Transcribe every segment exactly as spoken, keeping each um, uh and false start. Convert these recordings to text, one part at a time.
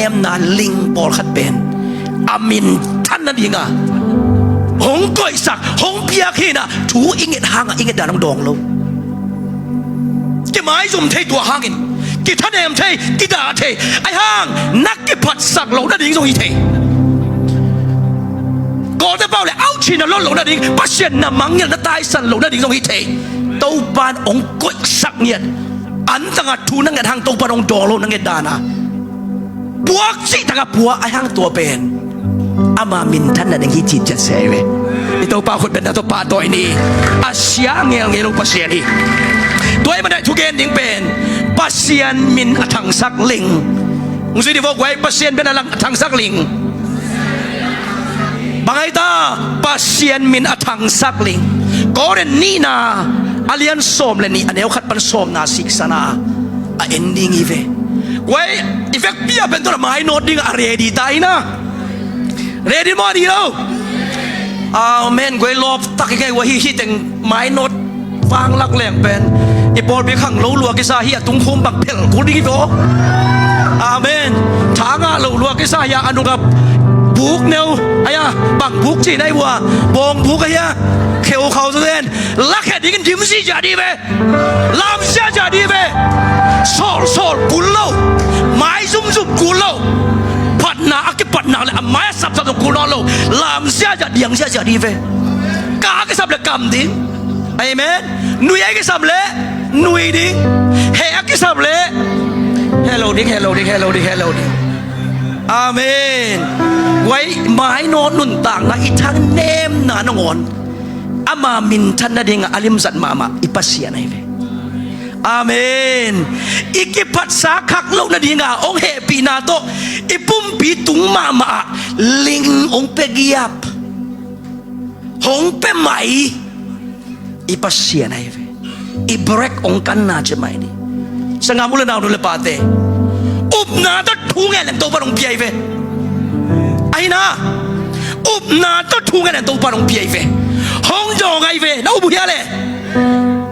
Em na ling pawlkhat pen a minthan nadinga hong koihsak, hong piak hi na, thu i nget hanga i nget dan hong dawng lo. Kimaizum thei, tua hangin kithanem thei, kidah thei. Ahi hang na kiphatsak loh nading zong hi thei. Kawlte pau le auchi na lot loh nading, Pasian na mangngilh na taisan loh nading zong hi thei. Topan hong koihsak ngiat, antanga thu na nget hang Topan hong dawng lo na nget dana puak cih taka pua, ahi hang tua pen ama minthan nading hi cih ciat se hi ve. I Topa khut beng na tawh pahtawi ni. A sia ngelngel lo Pasian hi. Tua ahih manin thugen ding pen Pasian min a thangsak ling. Hong zui dih vo guai, Pasian min a lang a thangsak ling. Bang hang hiam? Pasian min a thangsak ling. Korin nihna a lian sawm le nih, a neu khat pan sawmna siksan a en ding hi ve. Guai, i vekpi a pen tua na mainawt ding a ready ta hi na. Ready maw, a di lo? Amen. Guai, lawp tak i ngei uh ahi hi teng mainawt vanglak leng pen i pawlpi khang lo lua kisa hi a, tungkhum bang phel kul ding hi ve aw. Amen. Thangah lo lua kisa hi a, a nungah buk neu, ahi a, bang buk ci na hi uh a, bawng buk ahi a, kheu khau zaw den. Lakhia dingin dim ziahziah dih ve. Lam ziahziah dih ve. Sawlsawl kul lo, maizumzum kul lo. Phatna a kipatna le a mai a sapsap zong kul nawn lo. Lam ziahziah, diang ziahziah dih ve. Ka a kisam le kam ding. Amen. Nui a kisam le nui ding. Heh a kisam le heh lo ding, heh lo ding, heh lo ding, heh lo ding. Amen. Guai, mainawt nuntakna i thanemna nangawn ama minthan nadinga a limzat mahmah i Pasian ahi ve. Amen. I kiphatsa khak loh nadinga hong hehpihna tawh i pumpi tung mahmah ah ling hong pia giap, hong pia mai i Pasian ahi ve. I break hong kanna ci mai ni. Sanggam u le nau, nu le pate, upna tawh thu ngen leng Topa hong pia hi ve. Ahi na, upna tawh thu ngen leng Topa hong pia hi ve. Hong dawng ahi ve. Na up uh hia le?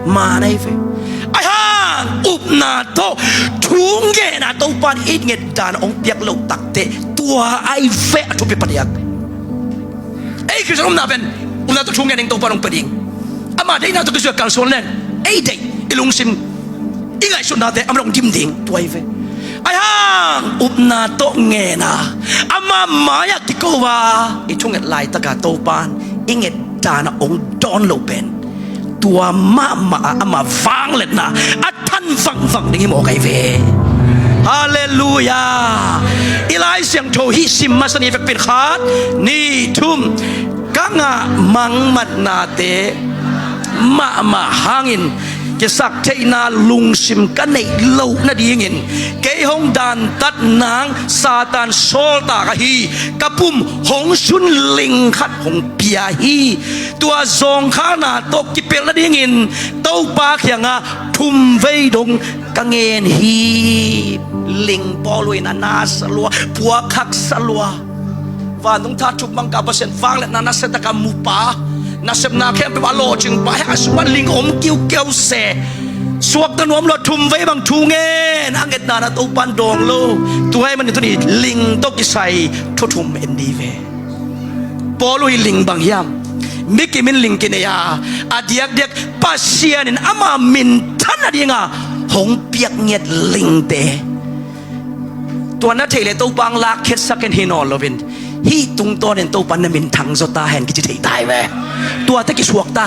Man ahi ve. Ahi hang upna tawh thu ngen a Topa in i nget dan hong piak loh takteh, tua ahi ve a thupi padiak. Ei Khristian upna pen upna tawh thu ngen ding, Topa hong pia ding. Ama deihna tawh kizuia kalsuan leng ei deih, i lungsim, i ngaihsutnate ama dong dim ding, tua hi ve. Ahi hang upna tawh ngen a, ama mai-ah kiko a i thunget laitaka Topa in i nget dan a hong dawn loh pen, tua mahmah a ama vangliatna a than vangvang ding hi mawk ahi ve. Halleluiah. I Lai Siangtho hih sim masa ni vekpi in, khat, nih, thum. Ka ngah mangmatnate mahmah hangin kisaktheihna lungsim ka neih loh nadingin kei hong dantat nang Satan sawltak ahi ka pum hong sun ling khat hong pia hi. Tua zawngkhalna tawh kipelh nadingin Topa kiangah thumvei dong ka ngen hi. Ling Paul in a nasa lua, puak haksa lua. Vantung tha thup mang ka Pasian vangliatna nasia taka mupa, nasepna khempeuh a lawhcingpa, heh, a sungah ling om kiukiau se. Suakta nuam lua, thumvei bang thu ngen a ngetna na Topa in dawng lo. Tua ahih manin tuni ling tawh kisai thu thum en dih ve. Paul uh hi ling bang hiam? Mi kim in ling kinei a, a diakdiak Pasian in ama minthan nadinga hong piak ngiat lingte. Tua na theih leh Topa hong lakkhiatsak in hi nawn loin, hih tungtawnin Topa na minthang zaw ta hen kici thei ta hi ve. Tuate kisuak ta,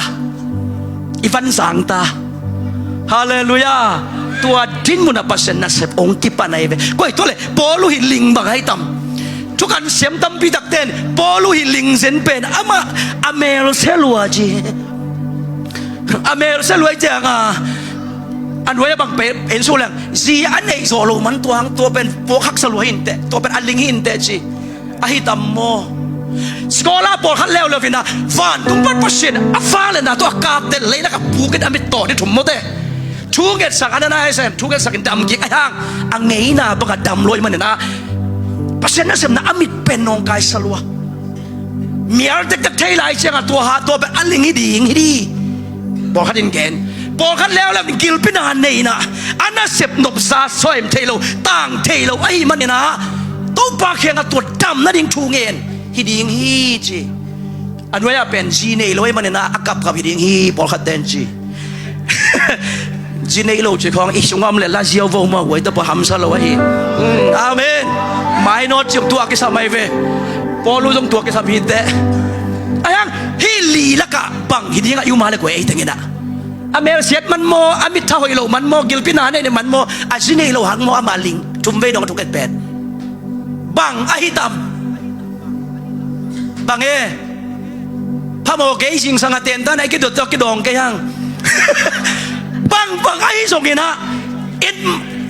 i vanzang ta. Halleluiah. Tua dinmun a Pasian nasep hong kipan ahi ve. Koi, tua leh Paul uh hi ling bang ahi tam? Thukan siam tampi takte in Paul uh hi ling zen pen amah a mel sia lua ci. A mel sia lua hi cianga a nuai a bang pen en suk leng zi a neih zawh loh man tua hang, tua pen puak haksa lua hi inteh, tua pen a ling hi inteh ci. Ahi tam maw? Scholar pawlkhat leuleu in a vantung pan Pasian a vangliatna tawh a kapte lei lakah pukin a mit tawh ni thum mawte. Thu ngetsak a na nai sem, thu ngetsak in dam kik ahi hang a ngeina bangah dam lua ahih manin a Pasian nasepna a mit pen nawngkaisa lua. Mial tektek thei lai ciangah tua ha, tua pen a ling hi ding hi di. Pawlkhat in gen. Pawlkhat leuleu in gilpina neihna a nasep nopsa sawm thei lo, tang thei lo ahih manin a Topa kiangah tua dam nading thu ngen hi ding hi ci. A nuai-ah pen zi nei lo ahih manin ah a kapkap hi ding hi pawlkhat ten ci. Zi nei lo ci khawng i sungah om le la ziau vo mah huai tapa hamsa lo ahi. Amen. Mainawt ci zong tua kisam ahi ve. Paulu zong tua kisam hi teh. Ahi hang hih li lakah bang hi dingah i um a le guai ei teng in ah. A melsiat man maw, a mittha hoih loh man maw, gilpi na neih man maw, a zi nei loh hang maw, amah ling thum vei dong a thuk et pen. Bang ahi tam? Bang e? Phamawh kei, zingsang a tentan a i kidot tawh a kidawng kei hang. Bang bang ahi zongin ah, in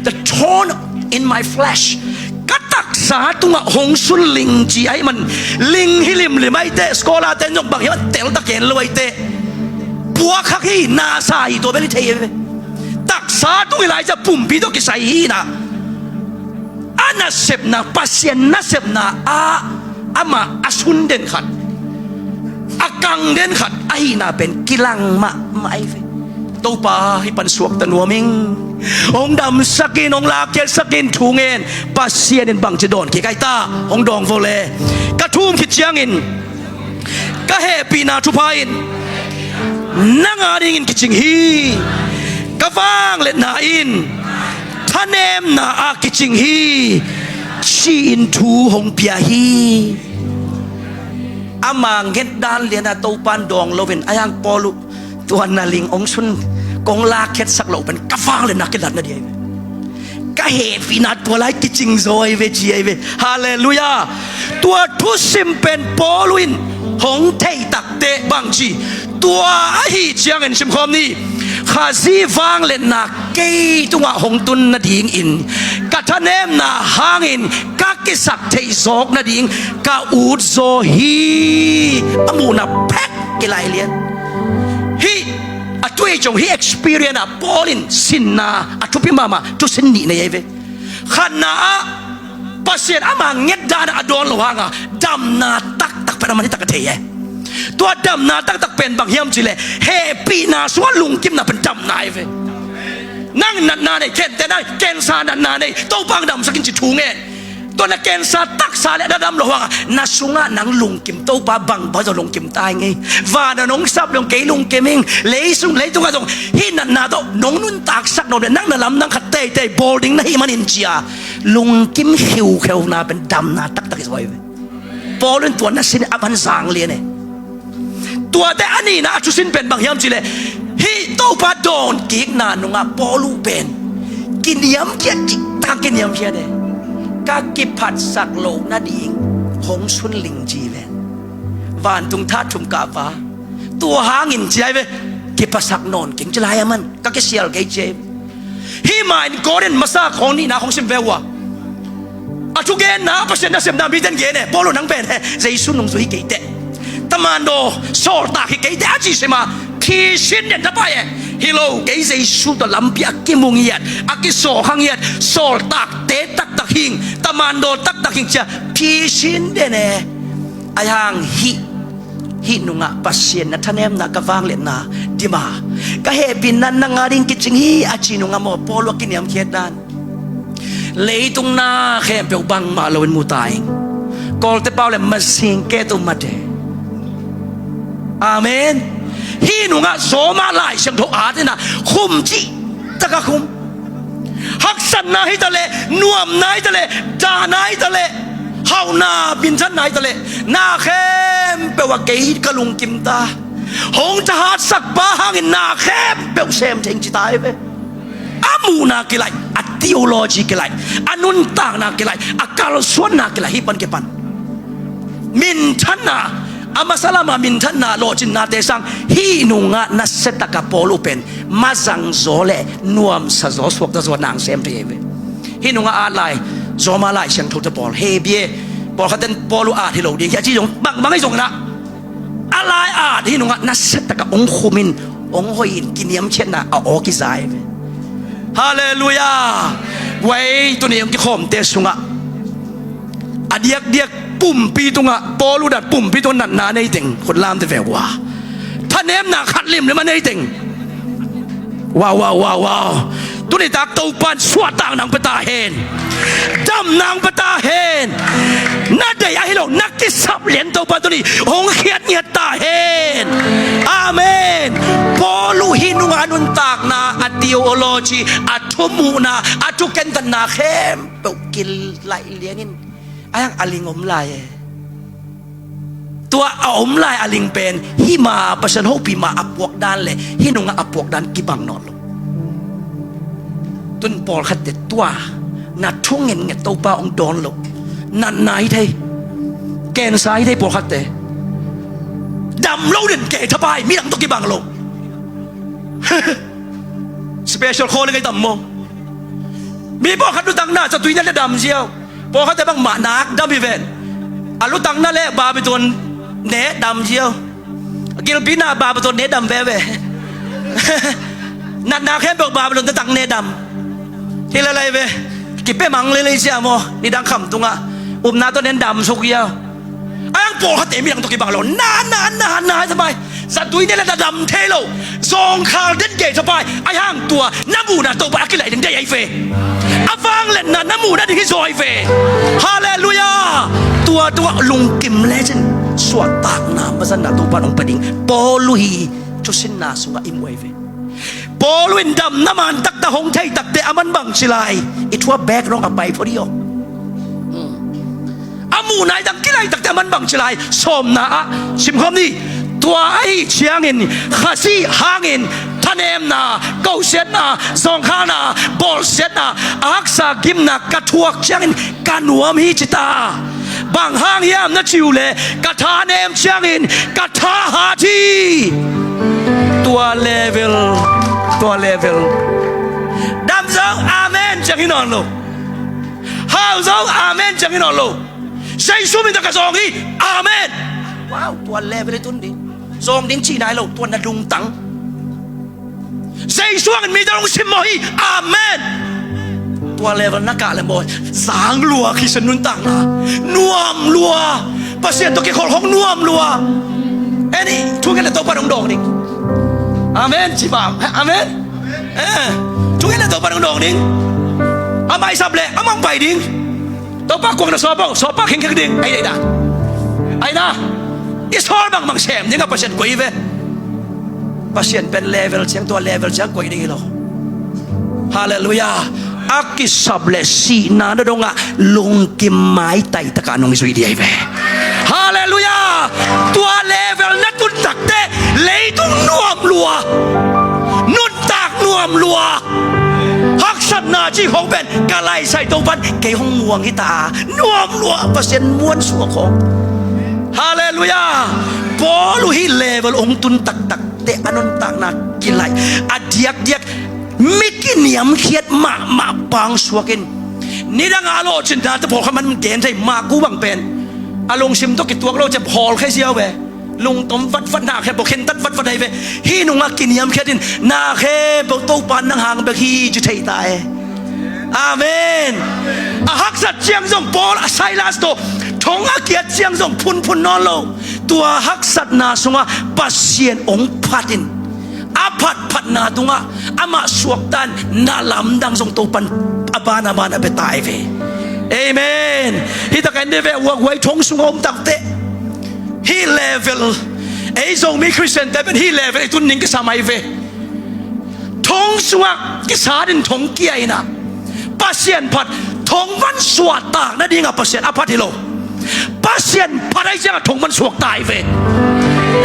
the thorn in my flesh, ka taksa tungah hong sun ling ci ahih man, ling hi limlim ahih teh, scholar ten zong bang hiam a tel ta ken lo ahih teh, puak khak hi, nasa hi, tua bel i thei hi ve. Taksa tung hi lai ciah pumpi tawh kisai hi na. A nasepna, Pasian nasepna ah amah a sun den khat, a kang den khat ahihna pen kilang mahmah ahi ve. Topa, hih pan suakta nuam ing. Hong damsak in, hong lakkhiatsak in, thu ngen. Pasian in bangci dawn kik ahi ta, hong dawng vo le. Ka thum khit ciangin ka hehpihna thupha in nang a dingin kicing hi. Ka vangliatna in thanemna ah kicing hi, ci-in thu hong pia hi. Ama nget dan lianah Topan dawng loin, ahi hang Paulu, tua na ling hong sun, kong lakkhiatsak loh pen ka vangliatna kilatna ding ahi ve. Ka hehpihna tua lai kicing zaw ahi ve, ci ahi ve. Halleluiah. Tua thusim pen Paulu in hong thei takteh bangci, tua ahi ciangin simkhawm ni. Khazih vangliatna kei tungah hong tun nadingin ka thanemna hangin ka kisak theih zawk nading ka ut zaw hi. A muhna phek kilaih lian. Hih a tuicuang, hih experience ah Paul in sinna a thupi mahmah thusin nih nei ahi ve. Khatna ah Pasian ama nget dan a dawn loh hanga damna taktak pen a man hi tak a thei e. Tua damna taktak pen bang hiam cihleh, hehpihna sungah lungkimna pen damna ahi ve. Nang natna nei, khente nai, cancer natna nei, Topa hong damsak in ci thu ngen. Tua na cancer taksa le na dam loh hanga na sungah nang lungkim, Topa bang bang zong lungkim ta ing ei. Van ah nong sap leng kei lungkim ing, lei sung, leitungah zong hih natna tawh nong nuntaksak nuam le nang na lamdang khat teitei bawl ding na hih manin cia lungkim khiukheuna pen damna taktak hi zaw ahi ve. Paulu in tua na sin a man zang lian e. Tuate a nihna a thusin pen bang hiam cihleh, hih Topa dawnkikna nungah Paulu pen kiniamkhiat, ciktak kiniamkhiat e. Ka kiphatsak loh nading hong sun ling ci ve. Vantung tha thum kapa, tua hangin ci ahi ve, kiphasak nawn keng ci lai a man, ka kisial kei ci ahi ve. Hih ma in Korin masa khawng nihna khawng sim ve uh a, a thugenna, Pasian nasepna mite in gen e, Paulu nang pen he, Jesu nungzui hi kei teh, tamando sawltak hi kei teh a ci sim a, phisin den ta pai e. Hi lo, kei Jesu tawh lampi a kimu ngiat, a kisawlkha ngiat, sawltakte taktak hing, tamando taktak hing cia phisin den e. Ahi hang hih, hih nungah Pasian na thanemna, ka vangliatna dim a, ka hehpihna nang a ding kicing hi a ci nungah maw, Paulu a kiniamkhiat dan, leitung na khempeuh bangmah loin mu ta ing. Kawlte pau le masing ke tu mate. Amen. Hih nungah Roma Lai Siangtho at in a khum cih tak a khum. Haksatna hi ta leh, nuamna hi ta leh, dahna hi ta leh, hauhna, minthanna hi ta leh, na khempeuh ah kei ka lungkim ta. Hong thahatsak pa hangin na khempeuh sem thei ing ci ta hi ve. A muhna kilaih, a theology kilaih, a nuntakna kilaih, a kalsuanna kilaih, hih pan kipan. Minthanna, a masa lama minthanna, lawhcinnate sang, hih nungah nasiataka Paulu pen mazang zaw le nuamsa zaw, suakta zaw, nang sem thei hi ve. Hih nungah at lai, Roma Lai Siangthote pawl, Hebru, pawlkhat ten Paulu at hi lo ding hi a ci zong bangbang ahi zongin ah, a lai at hih nungah nasiataka hong khum in, hong hoih in, kiniamkhiatna a aw kiza hi ve. Halleluiah. Guai, tuni hong kikhawmte sungah a diakdiak pumpi tungah, Paulu dan pumpi tungah natna nei teng khut lamte ve ua, thanemna khat limlim a nei teng. Wow, wow, wow, wow. Tuni tak Topa in suahtakna hong pia ta hen. Damna hong pia ta hen. Na deih ahi lo, na kisap lian Topa tuni hong khiat ngiat ta hen. Amen. Paul uh hih nungah a nuntakna, a theology, a thumuhna, a thukentanna khempeuh kilaih liangin a hiang a ling om lai e. Tua a om lai a ling pen hih ma Pasian hopih ma a puak dan le hih nungah a puak dan kibang nawn lo. Tun pawlkhatte tua na thungen nget Topa hong dawn lo. Natna hi thei, cancer hi thei pawlkhatte. Dam lo den kei thapai midang tawh kibang lo. Special calling ahi tam maw? Mi pawlkhat lutang na zatui na le dam ziau. Pawlkhatte bangmah nak dam hi ven. A lutang na le Babylon ne dam ziau. Gilpi na Babylon ne dam veve. Natna khempeuh Babylon tatang ne dam. Hi lalai ve. Kipia mang lelei sia maw? Nidang kham tungah upna tawh nen dam suk ziau. A hiang pawlkhatte midang tawh kibang lo. Na, na, na, na, thapai. Zatui ne le na dam thei lo. Zawngkhal den kei thapai. A hiang tua na muhna Topa a kilaih ding deih ahi ve. A vangliatna na muh nading hi zaw ahi ve. Halleluiah. Tua tua lungkim lecin suahtakna mazanna Topa in hong pia ding Paul uh hi. Thusinna sungah i muh ahi ve. Paul uh in damna man taktak hong thei takte a man bangci lai? I thu a background a pai phot hi aw. A muhna i dang kilaih takte a man bangci lai? Sawmna ah simkhawm ni. Tua ahi ciangin Khazih hangin thanemna, kosiatna, zawngkhalna, bawlsiatna, a haksa gimna ka thuak ciangin ka nuam hi ci ta. Bang hang hiam na cih uh leh ka thanem ciangin ka thahat hi. Tua level, tua level. Dam zo, amen ciang hi nawn lo. Hau zo, amen ciang hi nawn lo. Jesu min tawh ka zawng hi. Amen. Wow, tua level i tun ding. Zawng ding cihna hi lo, tua na lungtang. Jesu hangin mite hong simmawh hi. Amen. Tua level na kah le maw, zang lua, Khristian nuntakna nuam lua. Pasian tawh kikholh hong nuam lua. Eni, thungen le Topa hong dawng ding. Amen ci bam. Amen. Eh, thungen le Topa hong dawng ding. Amah i sap le amah hong pai ding. Topa kuang na sawp aw, sawp a khengkhek ding. Ai, ai na. Ai na. I sawl bangbang sem ding a Pasian koih ve. Pasian pen level ciang, tua level ciang koih ding hi lo. Halleluiah. A kisap le sihna na dongah lungkim maitai takah nong zui ding ahi ve. Halleluiah. Tua level na tun takte leitung nuam lua. Nuntak nuam lua. Haksatna cih khong pen ka laisai Topan kei hong muang hi ta. Nuam lua, Pasian muan suak khong. Halleluiah. Paul uh hih level hong tun taktakte a nuntakna kilaih. A diakdiak mi kiniamkhiat mahmah pang suakin. Nidang a lawhcinna te pawlkhat man gen thei, Marku bang pen a lungsim tawh kituak lo ciang hawlkhia ziau ve. Lungtom vatvat, na khempeuh khentat vatvat ahi ve. Hih nungah kiniamkhiat in, na khempeuh Topa nang hang bek hi ci thei ta e. Amen. A haksat ciang zong Paul a Silas tawh thong a kiat ciang zong phunphun nawn lo. Tua haksatna sungah Pasian hong phat in, a phatphatna tungah amah suaktan na lamdang zong Topan a ban a ban a pia ta ahi ve. Amen. Hih takah en dih ve, uak huai thong sungah om takte. Hih level, ei Zomi Khristiante pen hih level i tun ding kisam ahi ve. Thong sungah kisat in thong kia in ah Pasian phat, thong van suahtak nadingah Pasian a phat hi lo. Pasian phat ahi ciangah thong van suak ta ahi ve.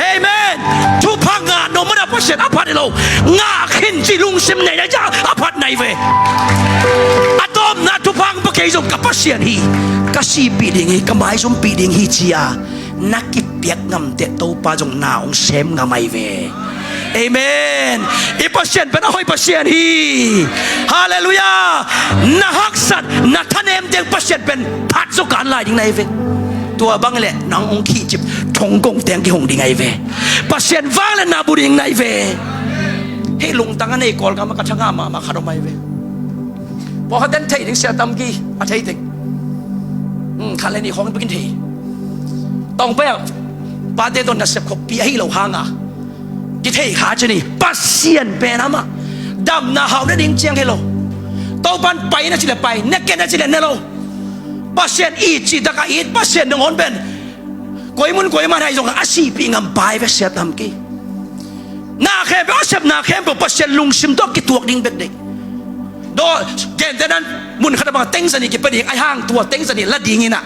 Amen. Thupha ngah nuam manah Pasian a phat hi lo. Ngah khin cih lungsim nei na ciangah a phat na hi ve. A tawpna thupha hong pia kei zong ka Pasian hi. Ka sihpih ding hi, ka maizumpih ding hi ci-a na kipiak ngamteh Topa zong na hong sem ngam ahi ve. Amen. I Pasian pen a hoih Pasian hi. Halleluiah. Na haksat, na thanem teng Pasian pen phat zaw kan lai ding na hi ve. Tua bang leh nang hong khihcip thong kong teng kihong ding ahi ve. Pasian vang leh na bu ding na hi ve. Hih lungtang a nei Kawlgam ah ka thangah mahmah khat om ahi ve. Pawlkhat ten thei ding, sia tam ki a thei ding. Hmm, khat le nih khawng in bukin thei. Tawngpai ah pate tawh nasep khoppi ahi lo hanga kithei kha ci ni. Pasian pen amah damna hau nading ciang hi lo. Topan pai na ci le pai, ne ken na ci le ne lo. Pasian it cih tak a it, Pasian nangawn pen koi mun koi man hai zong a sihpih ngam pai ve, sia tam kei. Na khempeuh, a sepna khempeuh Pasian lungsim tawh kituak ding bek ding. Daw, gentehna in mun khat a bang teng zani kipia ding, ahih hang tua teng zani la ding in ah,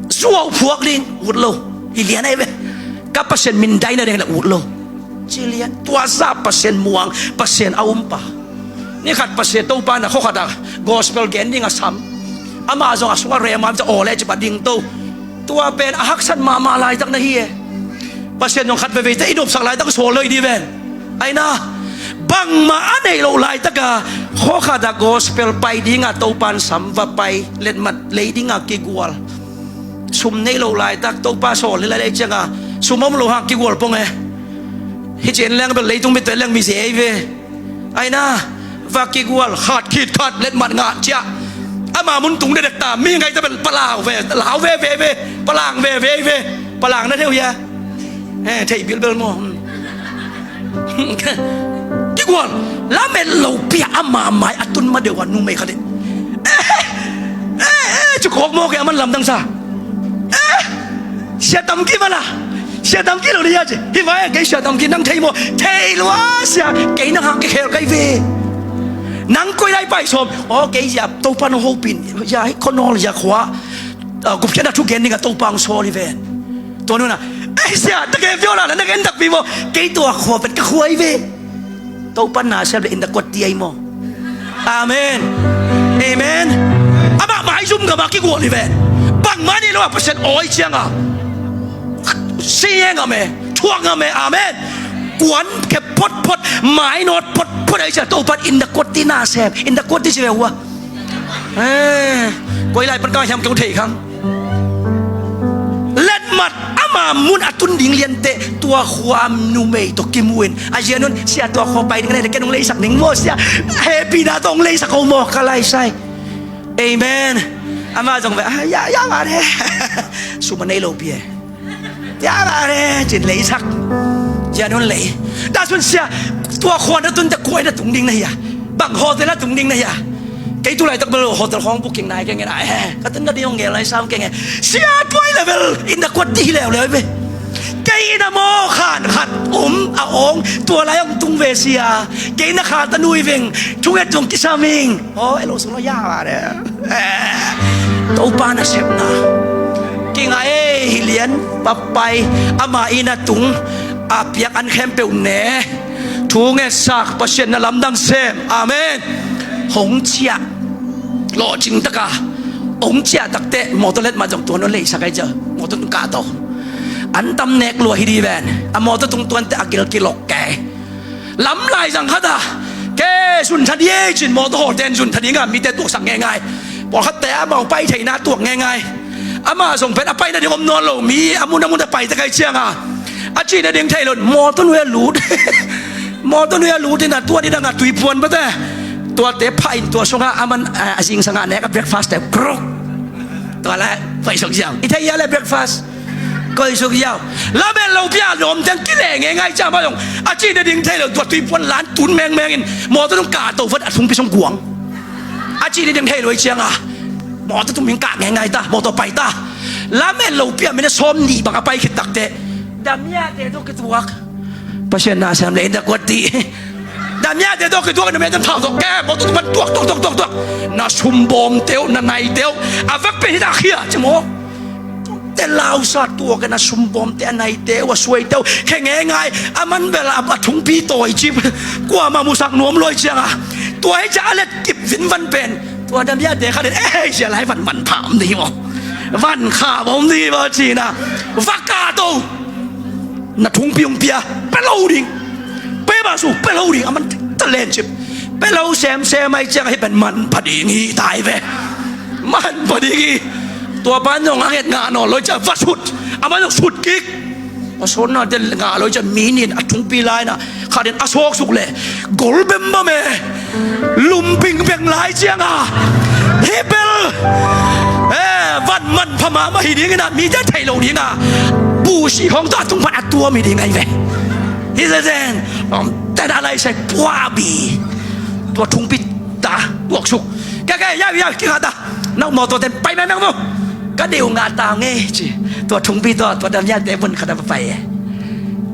zuau phuak ding, ut lo. Hi lian ahi ve. Ka Pasian mindaina ding la ut lo. Ci lian. Tua zah Pasian muang, Pasian a um pa. Ni khat Pasian, Topa na khua khat ah gospel gen ding a sam. Amah zong a sungah rem a, aw le ci pah ding to. Tua pen a haksat mahmah laitak na hi e. Pasian zong khat veve te i nopsak laitak sawl lo i dih ven. Aina, bangmah a neih loh laitak a khua khat ah gospel pai ding a Topan sam, va pai, letmat lei ding a kigual. Sum neih loh laitak Topa sawl hi lai lei ciang a, sum om lo hang kigual pong e. Hi ci en leng bel leitung mit te leng mi zi ei ve. Aina, va kigual, khat khit khat letmat ngah ciah. Ama mun tung dekdek ta, mi ngai ta bel palau ve, lau ve ve ve, palang ve ve ve, palang na theu hia. Eh, thei bilbel maw. Hmm. Kigual, lamet lo pia ama mai a tun ma deuh a numei khat in. Eh, eh, eh, cu kawk maw kei a man lamdang sa. Eh, sia tam ki mala. Sia tam ki lo dia ci. Hi vai kei sia tam ki nang thei maw. Thei lua sia. Kei nang hang kikhel kai ve. Nang koi lai pai sawm. Aw kei sia Topa nong hopin. Sia hi khonol sia khua. Ah, gupkhiatna thu gen ding a Topa hong sawl hi ven. Tua nuna. Eh sia, ta gen pio la, na gen takpi maw. Kei tua khua pen ka khua hi ve. Topa na sem le in da kuat ti ai maw. Amen. Amen. Amah maizum ngam a kigual hi ven. Bangmah nih lo a Pasian awi ciang a si e ngam e, thuak ngam e. Amen. Kuan khe photphot, mainawt photphot ai ciang Topa in da kuat ti na sem, in da kuat ti ci ve hua. Eh, koi lai pan ka hiam keu thei khang. Letmat ama mun a tun ding liante tua khua a numei tawh kimu in. A zianun sia tua khua pai ding le ken hong leisak ding maw sia. Happy na tawh hong leisak ho maw ka lai sai. Amen. Ama zong ve, ah, ya, ya ma de. Suma nei lo pi e. Tia la re, cin leisak. Cia nun lei. Tua sun sia, tua khua na tun te kua na tung ding na hia. Bang hotel na tung ding na hia. Kei tu laitak bel hotel khawng booking nai keng e na. Eh, ka tun na ding hong ngel lai sam keng e. Sia tuai level in da kuat dih leuleu ve. Kei in a maw khan khat um a ong tua lai hong tung ve sia. Kei na kha ta nui veng. Thunget zong kisam ing. Aw, elo sung lo ya va de. Eh, Topa nasepna kingai hi lian. Papai ama inn a tung a piak an khempeuh ne. Thu ngetsak Pasian na lamdang sem. Amen. Hong ciah lawhcing taka hong ciah takte mawtaw letmat zong tuan hong leisak ai cia. Mawtaw tung kahto an tam nek lua hi di ven. A mawtaw tung tuante a gil kilok ke. Lam lai zang khat a ke zun tha di ei cin mawtaw hawten zun tha dinga mite tuaksak ngeingai. Pawlkhatte a mau pai theina tuak ngeingai. Ama zong pen a paina ding om nawn lo mi a mun a mun a pai ta kai cianga a cihna ding thei lo mawtaw nuai a lut. Mawtaw nuai a lut ina tua didanga tuipuan bate. Tuate pha in tua sunga a man a zingsanga nek a breakfast te kruk. Tua la paisok ziau i thei ia le breakfast. Koisuk ziau. Lamen lo pia lawm teng kile ngeingai ciang ma zong a cihna ding thei lo tua tuipuan lan tun mengmengin mawtaw tung kahto vat a thungpi song guang. A cihna ding thei lo i cianga mawtaw tung ming kah ngeingai ta mawtaw pai ta. Lamen lo pia mina sawm nih bang a pai khit takte damiate tawh kituak. Pasian na siam le in da kuat ti. Damiate tawh kituak na metan thau tawh ke mawtaw tung man tuak tuak tuak tuak tuak. Na sumbawm teu na nai teu a vek pen hi ta khia ci maw. Te lausa tuak na sumbawmte a naite uh a suaite uh khe ngeingai a man bel a thungpi tawi cip. Kuama musak nuam luai cianga tua hi cia a let kip vinvan pen tua damiate khatin ei sia lai van man pha om ding hi maw. Van kha om ding hi maw cina va kahto. Na thungpi hong pia pe lo ding. Pe ba su pe lo ding a man ta len cip. Pe lo semsem ai cianga hi pen man pha ding hi tai ve. Man pha ding hi. Tua pan zong a nget ngah nawn loi cia va sut a man zong sut kik. A sawtna te ngah loi cia mi nin a thungpi laina khatin a sawksuk le gol bembam e. Lumping beng lai cianga hi bel e van man pha mahmah hi dingina mite thei lo dinga busi hong ta thungphan a tuam hi ding ai ve. Hi zezen tena lai sai puabi. Tua thungpi Buak suk. Ka, ka, ya, ya, kikhat a. Nau mawtaw ten pai mai meng mu. Ka deu ngah ta nge ci. Tua thungpi tua, tua dam ya te mun khat a pai e.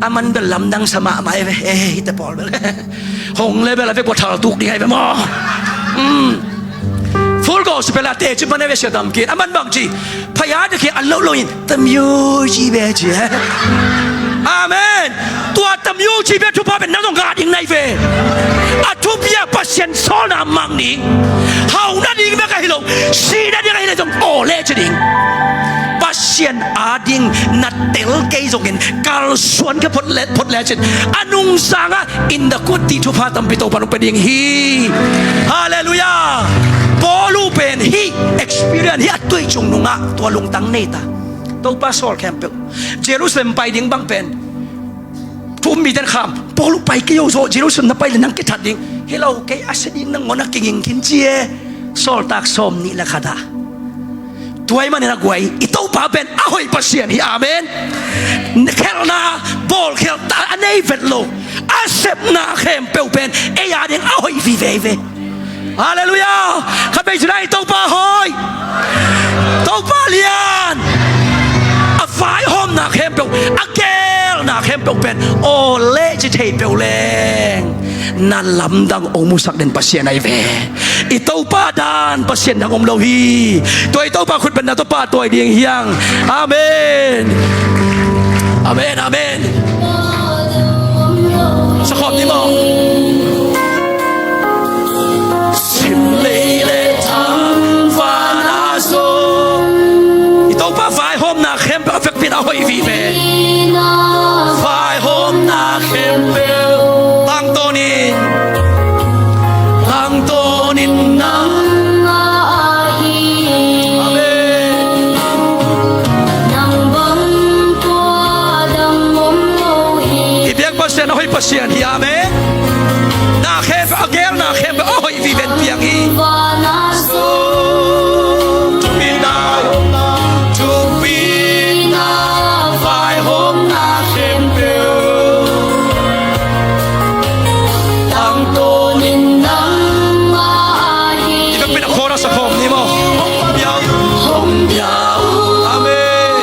A man bel lamdang sa mahmah e ve. Eh, hite pawl bel. Hong le bel a vek bua thal tuk ding ai ve maw. Hmm. Full gospel a te ci man e ve sia dam kin. A man bang ci. Phaya de khi a lo lo in. Tamyu ci ve ci. Amen. Tua tamyu ci ve thupha pen nang zong ngah ding nai ve. A thupi a Pasian sawlna mang ding. Hau nading bek ahi lo. Si nading ahi lo zong aw le ci ding. Pasian ading na tel kei zongin kalsuan khe phot le, phot le cin. A nungsang a in the good ti thupha tampi Topa nong pe ding hi. Halleluiah. Paulu pen hi experience hi a tui cung nungah tua lungtang nei ta. Topa sawl khempeuh. Jerusalem pai ding bang pen thu um miten kham. Paulu pai kei o zaw Jerusalem na pai le nang kithat ding. Hi lo kei a sia ding nangawn a kiging khin ci e. Sawltak sawm nih le khat ah. Tua ahih manin a guai i Topa pen a hoih Pasian hi. Amen. Khelhna bawlkhelh ta a nei vet lo a sepna khempeuh pen ei ading a hoih vive ve. Halleluiah. Khat vei ci lai Topa hoih. Topa lian. A vaihawmna khempeuh a geelna khempeuh pen aw le ci thei peuh leng na lamdang ong musak den Pasian ahi ve. I Topa dan Pasian dang om lo hi. Tua i Topa khut beng na tawh pahtawi ding hi hang. Amen. Amen, amen. Sakhawm ni maw? Sim lei le thang vana zo. I Topa vaihawmna khempeuh a vekpi in a hoih vive. Vaihawmna khempeuh tangtawnin, tangtawnin nang. Amen. I biak Pasian a hoih Pasian hi. Amen. Na khempeuh a gel, na khempeuh a hoih vive in piang hi. Thupina, thupina, vaihawmna khempeuh tangtawnin nangmah hi. I vekpi in a chorus a khawm ni maw? Hong bia uh, hong bia uh. Amen.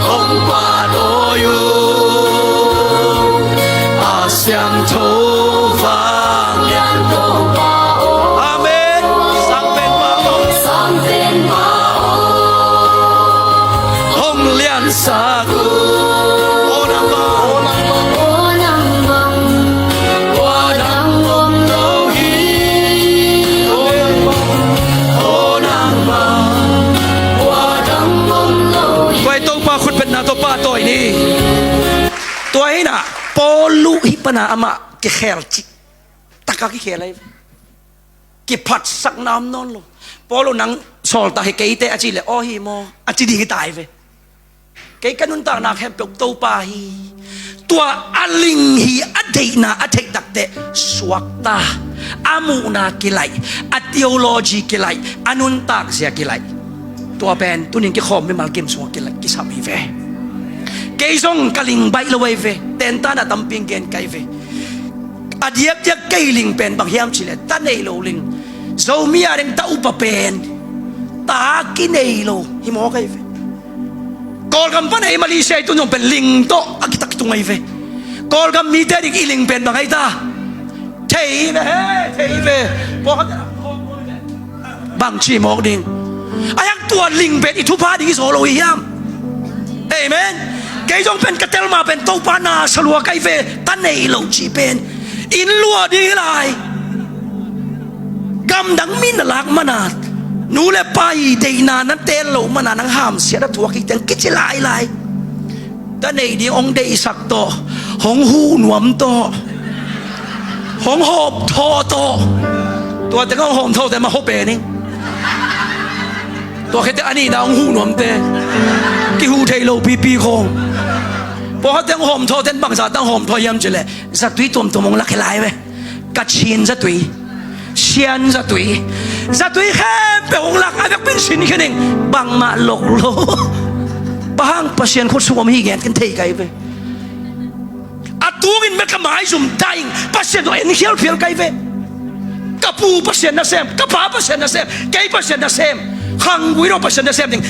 Hong pahtawi uh. A siangtho vanglian Topa aw. Amen. Sangpenpa aw. Sangpenpa aw. Hong liansak uh. Aw nang bang, aw nang bang, aw nang bang, tua dang om lo hi. Aw nang bang, aw nang bang, tua dang om lo hi. Tua i Topa khutbetna tawh pahtawi ni. Tua hi na, Paulu hih pana amah kikhel cih taka kikhel ahi ve. Kiphatsakna om nawn lo. Paulu nang sawltak hi kei teh a cih leh aw hi maw a ci ding hi ta hi ve. Kei ka nuntakna khempeuh Topa hi. Tua a ling hi a deihna a theih takteh suakta, a muhna kilaih, a theology kilaih, a nuntakzia kilaih. Tua pen tunin kikhawm mimal kim sungah kilaih kisam hi ve. Kei zong ka ling baih lo ahi ve. Tentan a tampi in gen ka hi ve. A diakdiak kei ling pen bang hiam cih leh ta nei lo ling. Zomi a ding ta upa pen ta kinei lo hi mawk ahi ve. Kawlgam pan ei Malaysia i tun zong pen ling tawh a kitak tung ahi ve. Kawlgam mite ding i ling pen bang ahi ta? Thei hi ve, he, thei hi ve. Bang ci mawk ding? A hiang tua ling pen i thupha ding i zaw lo hi hiam? Amen. Kei zong pen ka tel ma pen Topa na salua ka hi ve, ta nei lo cih pen in lua ding hi lai. Gamdang mi na lak mana, nu le pa i deihna na teel lo mana nang hamsiat a thuak hi teng kici lailai. Ta nei ding hong deihsak tawh, hong huh nuam tawh, hong hawmthaw tawh. Tua teng hong hawmthaw teng mah hawm pen ing. Tua khete a nihna hong huh nuamte kihuh thei lo pipi khawng. Pawlkhatte hong hawmthaw ten bangzah tang hawmthaw hiam cih leh zatui tuamtuam hong lak hi lai ve. Kachin zatui, Sian zatui, zatui khempeuh hong lak a vekpin sin khin ing. Bangmah lok lo. Bang hang Pasian khut sung om hi ngen khin thei ka hi ve. A tungin bek ka maizum daing Pasian zong en khial phial ka hi ve. Ka pu Pasian nasem, ka pa Pasian nasem, kei Pasian nasem, khanggui lo Pasian nasem ding.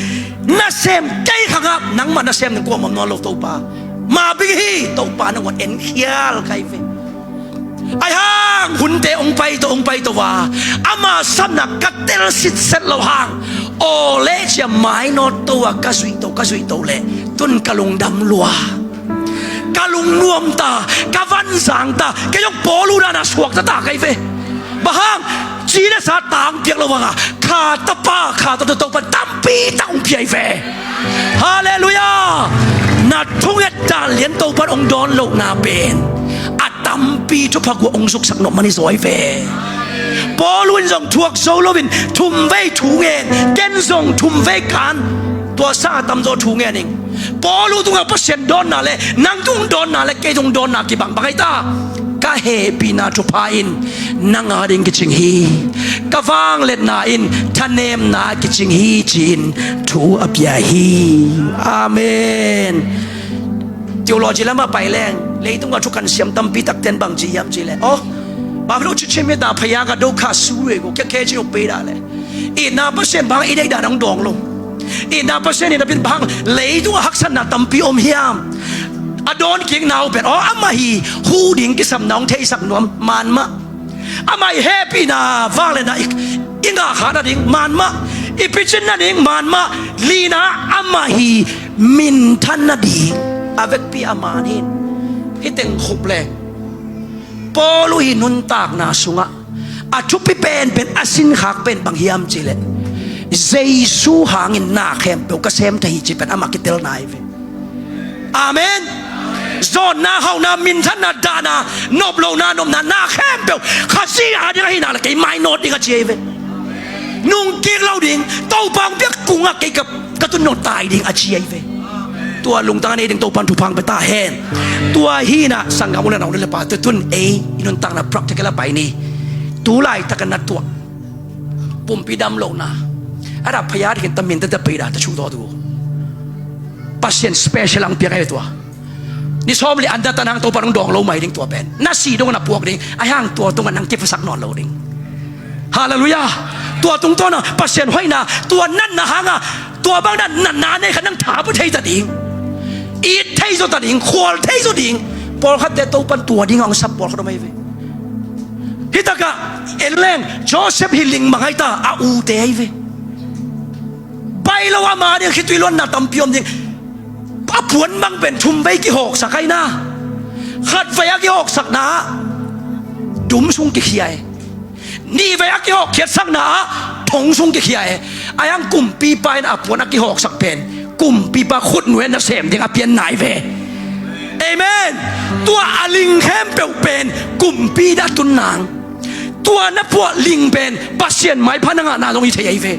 Nasem kei khangah nangmah nasem ding kuamah om nawn lo Topa. Mabing hi. Topa nangawn enkhial kai ve. Aihang hunte hong paito hong paito a, ama sapna ka tel sitset loh hang, aw leh cia mainawt to a ka zuihto ka zuihto leh tun ka lungdam lua. Ka lungnuam ta, ka vanzang ta, kei zong Paul uh dana suakta ta kai ve. Bang hang, ci le sa tang piak lo banga kha tapa kha tapa Topan tampi tak hong piai ve. Halleluiah. Na thunget dan lian Topan hong dawn lohna pen a tampi thupha guah hong zuksak nop man i zawi ve. Paul uh in zong thuak zo loin thum vei thu ngen, ken zong thum vei kan, tua sa a tamzaw thu ngen ing. Paul uh tungah Pasian dawnna le nang tung dawnna le kei tung dawnna kibang bang ahi ta. Ka hehpihna thupha in nang a ding kicing hi. Ka vangliatna in thanemna kicing hi ci-in thu a pia hi. Amen. Theology lamah pai leng leitungah thu kan siam tampi takten bang ci hiam ci le, aw, bang lo ci chim hi ta phaya ka do kha su e ko kya khe ci lo pe da le. Itna Pasian bang i deih dan hong dawng lo. Itna Pasian itna pen bang leitung a haksatna tampi om hiam? A dawn kikna uh pen aw amah hi hu ding kisapna hong theisak nuam man mah. Amah hi hehpihna vangliatna i, i ngah kha nading man mah. I picin nading man mah. Lina amah hi minthan nading a vekpi a man hi. Hih teng khup le Paul uh hi nuntakna sungah a thupi penpen a sinkhak pen bang hiam ci le Jesu hangin na khempeuh ka sem thei hi ci pen amah kitelna hi ve. Amen. Zawnna hauhna minthanna dahna nop lohna nopna na khempeuh Khazih a ding ahihna le kei mainawt ding a ci hi ve. Nungkik lo ding Topa hong piak kungah kei ka, ka tun nong tai ding a ci hi ve. Tua lungtang a nei ding Topan thupha hong pia ta hen. Tua hi na sanggam u le nau le pa tutun ei i nuntakna practical a pai ni. Tu laitakin na tuah pumpi dam lohna a dap phaya dingin ta min tete pei da ta shuh tawh tu. Pasian special ang piak ai tua. Ni sawm le an da ta nang Topan hong dawng lo mai ding tua pen na si dong na puak ding ai hang tua tungah nang kiphasak nawn lo ding. Halleluiah. Tua tungtawna Pasian hoihna tua natna hanga tua bangna natna nei kha nang tha pua thei ta ding. It thei zaw ta ding khual thei zaw ding. Pawlkhatte Topan tua dinga hong sap pawlkhat om ahi ve. Hitakah en leng Joseph hi ling bang ahi ta a ute ahi ve. Bai lo ama ding khitui luanna tampi om ding. A puan bang pen thum vei kihawksak ahi na. Khat vei a kihawksakna ah dum sung kikhia e. Nih vei a kihawkkhiatsakna ah thong sung kikhia e. Ai hang kumpipa in a puan a kihawksak pen kumpipa khutnuai nasem ding a pian nai ve. Amen. Tua a ling khempeuh pen kumpi dah tun nang. Tua na puah ling pen Pasian maipha na ngahna zong i thei ahi ve.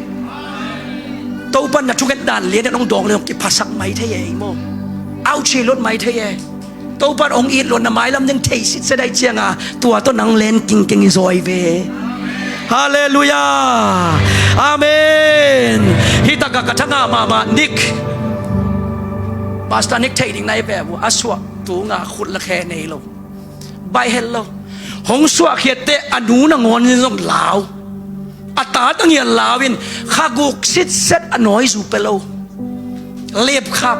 Topan na thunget dan lian in hong dawng le hong kiphasak mai thei e maw? Auchi lut mai thei e. Topan hong it luat na mailam ding thei sitset ahi cianga tua tawh nang len kingkeng i zawi ve. Halleluiah. Amen. Hitakah ka thangah mahmah Nick, Pastor Nick thei ding na i ve uh a suah tunga khut la khe nei lo. Baih het lo. Hong suahkhiatte a nu nangawn in zong lau. A ta tangian lau in kha guk sitset a nawizu pe lo. Lipkhap.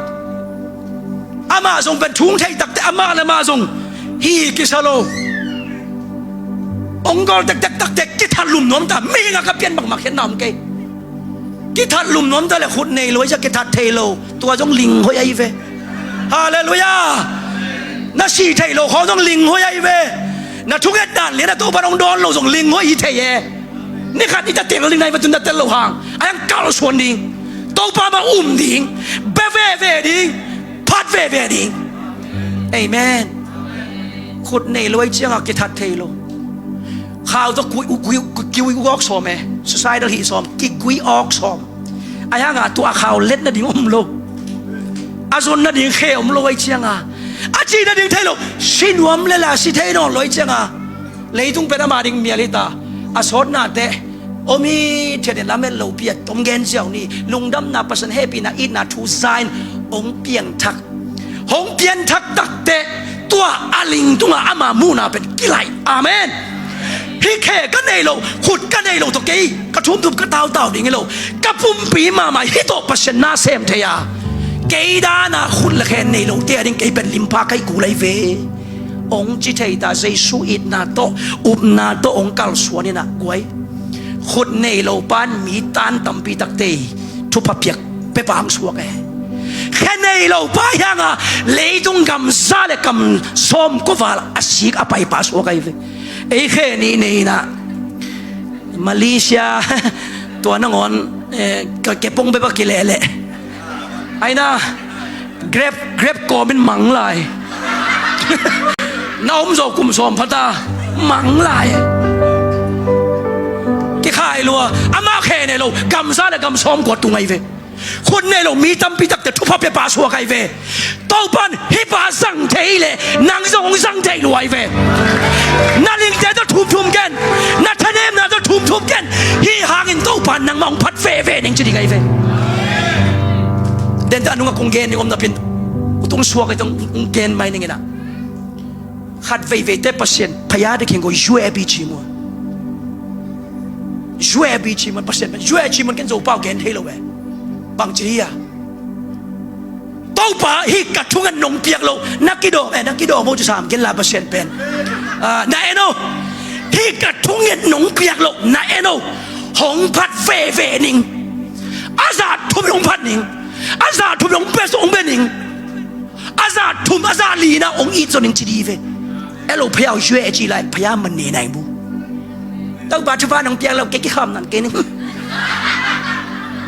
Amah zong pen thung thei takte amah le amah zong hi kisa lo. Ong gol tektek takte kithat lum nuam ta. Mihing a ka pian bangmah khiatna om kei. Kithat lum nuam ta le khut nei lo ahi cia kithat thei lo. Tua zong ling hoih ahi ve. Halleluiah. Na si thei lo khawng zong ling hoih ahi ve. Na thunget dan lian a Topan hong dawn lo zong ling hoih hi thei e. Ni khat i ta tel ding na hi ve tun na tel lo hang ai ang kalsuan ding. Topa mah um ding. Be veve ding. Phat veve ding. Amen. Khut nei lo ahi cianga kithat thei lo. Khau tawh kui, kui, kui, kui awk sawm e. Suicidal hih sawm. Kigui awk sawm. Ai hanga tua khau let nading om lo. A zon nading khe om lo ahi cianga a ci nading thei lo. Si nuam le la si thei nawn lo ahi cianga leitung pen ama ding mial hi ta. A sawtnate om hi thiat in lamet lopi a tom gen ziau ni. Lungdamna Pasian hehpihna itna thu zain hong piangthak. Hong pianthak takte tua a ling tunga ama muhna pen kilaih. Amen. Hih khe ka nei lo, khut ka nei lo tawh kei ka thumthum ka tautau ding hi lo. Ka pumpi mahmah hih tawh Pasian na sem thei a, kei dana khut le khe nei lote a ding kei pen limpha kai kul ahi ve. Hong ci thei ta, Jesu itna tawh, upna tawh hong kalsuan inah guai. Khut nei lo pan mi tan tampi takte thupha piak pepa hong suak e. Khe nei lo pa hianga leitung gam za le gam sawm khuaval a sik a paipa suak ahi ve. Ei khe nih nei inah Malaysia tua nangawn, eh, ka kepong beba kileh leh aina grep grep kawmin mang lai. Na om zo kum sawm phata mang lai. Kikhai lua, amah khe nei lo, gam za le gam sawm kua tung ahi ve. Khut nei lo mi tampi takte thupha piapa suak ahi ve. Topan hih pa zang thei leh nang zong hong zang thei lua ahi ve. Na lingte tawh thumthum ken, na thanemna tawh thumthum ken. Hih hangin Topan nangmah hong phat veve ning ci ding ahi ve. Dente a nungah kong gen ding om napi-in utung suak ahi tong hong gen mai ning inah. Khat veiveite Pasian phaya de kheng ko U A B G mun. U A B G mun Pasian pen U A G mun ken Zopau gen thei lo e. Bang ci hi a. Topa hih ka thungen nong piak lo na kidawm e, na kidawm o ci sam gen la Pasian pen. Ah, na en o. Hih ka thungen nong piak lo na en o. Hong phat veve ning. A za thum nong phat ning. A za thum nong pia so hong pia ning. A za thum a za lina hong it zo ning ci di ve. E lo phaya U A ci lai phaya man ne nai bu. Topa thupha nang piak lo kei kikham nan kei ning.